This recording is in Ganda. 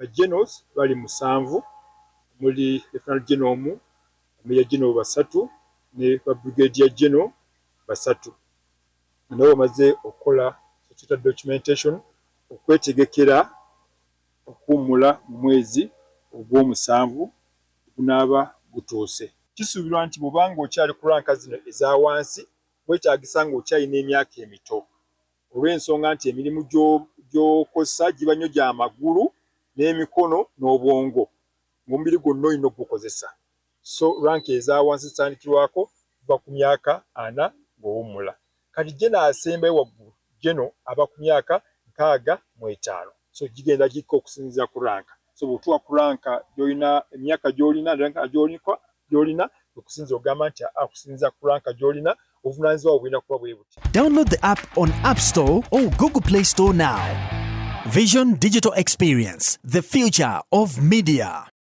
Ba generals bali musanvu, omuli Lieutenant General omu, Major General basatu ne ba Brigadier General basatu, nga nabo bamaze okukola kyetuyita documentation okwetegekera okuwummula mu mwezi ogw'omusanvu ogunaaba gutuuse. Kisuubirwa nti bw'oba ng'okyali ku ranka zino eza wansi, weetaagisa ng'okyalina emyaka emito olw'ensonga nti emirimu gy'okozesa giba nnyo gya magulu n'emikono n'obwongo, ng'omubiri gwonna olina okugukozesa. So ranka eza wansi zitandikirwako kuva ku myaka 40 ng'owummula. Kati General asembayo waggulu, General aba ku myaka 65. So gigenda gikka okusinziira ku ranka. So bw'otuuka ku ranka gy'olina, emyaka gy'olina, ranka gy'olina okusinziira ogamba nti okusinziira ku ranka gy'olina, obuvunaanyizibwa bwo bulina kuba bwe buti. Download the app on App Store or Google Play Store now. Vision Digital Experience, the future of media.